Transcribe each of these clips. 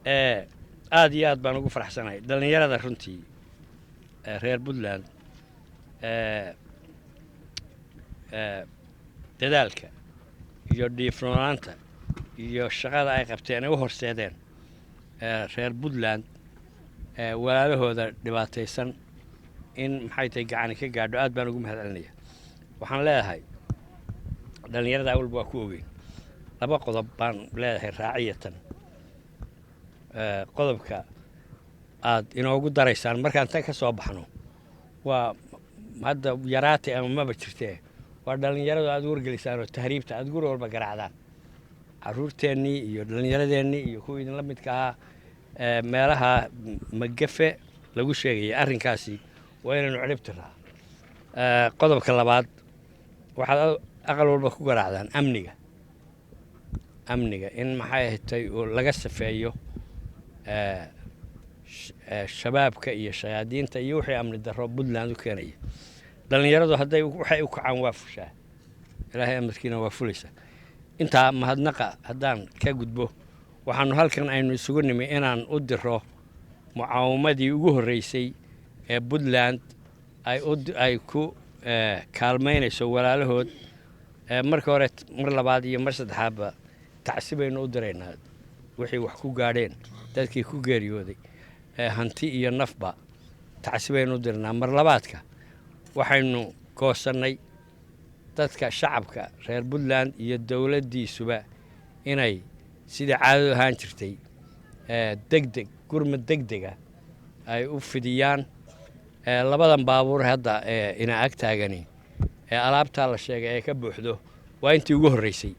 Aad iyo aad baan ugu faraxsanahay dhallinyarada runtii reer Puntland dadaalka iyo dhiifroonaanta iyo shaqada ay qabteen ay u horseedeen reer Puntland walaalahooda dhibaataysan in maxay tahay gacani ka gaadho. Aad baan ugu mahad celinaya. Waxaan leedahay dhallinyarada awalba waa ku ogeyn. Laba qodob baan leedahay raaciyatan. Qodobka aad inoogu daraysaan markaan tan ka soo baxno waa hadda yaraatay ama maba jirtee, waa dhallinyaradu aad wargelisaan oo tahriibta aad guri walba garaacdaan, carruurteennii iyo dhallinyaradeenii iyo kuwii idinla midka ahaa meelaha magafe lagu sheegaya. Arrinkaasi waa inaynu cirib tiraa. Qodobka labaad, waxaad aqal walba ku garaacdaan amniga, amniga in maxay ahatay laga safeeyo shabaabka iyo shayaadiinta iyo wixii amni darro Puntland u keenaya. Dhallinyaradu hadday waxay u kacaan waa fushaa, Ilaahay amarkiina waa fulaysa. Intaa mahadnaqa haddaan ka gudbo, waxaanu halkan aynu isugu nimi inaan u diro mucaawamadii ugu horreysay ee Puntland ay ku kaalmaynayso walaalahood. Marka hore, mar labaad iyo mar saddexaadba tacsi baynu u diraynaa wixii wax ku gaadheen, dadkii ku geeriyooday, hanti iyo nafba tacsi baynu u diraynaa. Mar labaadka waxaynu goosannay dadka shacabka reer Puntland iyo dowladdiisuba inay sidii caadadu ahaan jirtay degdeg gurmad degdega ay u fidiyaan. Labadan baabuur hadda ina ag taagani ee alaabtaa la sheegay ee ka buuxdo waa intii ugu horreysay.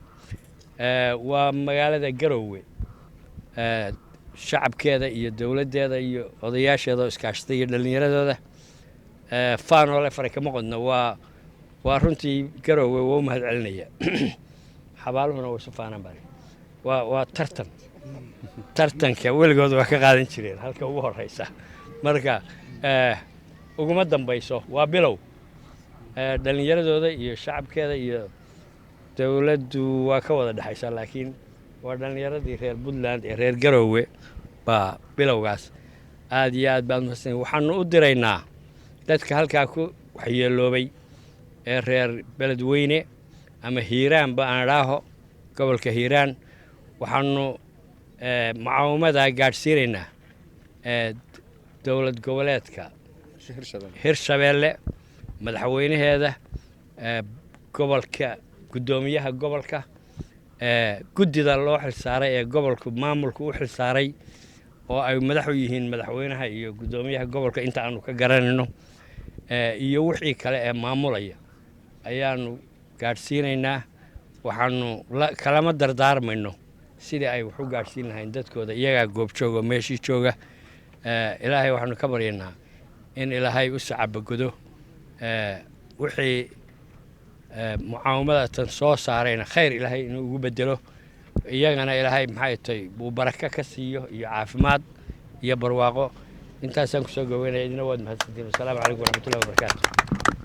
Waa magaalada Garoowe shacabkeeda iyo dowladdeeda iyo odayaasheeda oo iskaashatay iyo dhallinyaradooda. Faanoole faray kama qodno. Waa runtii Garoowe waa u mahad celinaya. Xabaaluhuna way isu faanaan baan. Waa tartan, tartanka weligood waa ka qaadan jireen halka ugu horeysa. Marka uguma dambayso, waa bilow. Dhallinyaradooda iyo shacabkeeda iyo dowladdu waa ka wada dhexaysaa, laakiin waa dhallinyaradii reer Puntland ee reer Garoowe baa bilowgaas. Aad iyo aad baad mahadsan. Waxaanu u diraynaa dadka halkaa ku waxyeeloobay ee reer Beledweyne ama Hiiraanba aan idhaaho, gobolka Hiiraan, waxaanu mucaawamadaa gaadhsiinaynaa dowlad goboleedka Hirshabeelle, madaxweynaheeda, gobolka, guddoomiyaha gobolka, guddida loo xilsaaray ee gobolku maamulku u xilsaaray oo ay madax u yihiin madaxweynaha iyo guddoomiyaha gobolka inta aanu ka garanayno, iyo wixii kale ee maamulaya ayaanu gaadhsiinaynaa. Waxaanu kalama dardaarmayno sidii ay wax u gaadhsiin lahayn dadkooda, iyagaa goobjooga oo meeshii jooga. Ilaahay waxaanu ka baryaynaa in Ilaahay u sacabagodo wixii mucaawamada tan soo saarayna, khayr Ilaahay inuu ugu bedelo, iyagana Ilaahay maxay tahay buu barako ka siiyo iyo caafimaad iyo barwaaqo. Intaasaan kusoo gaweynaya. Idina waad mahadsantiin. Wasalaamu calaykum waraxmatullahi wabarakaatu.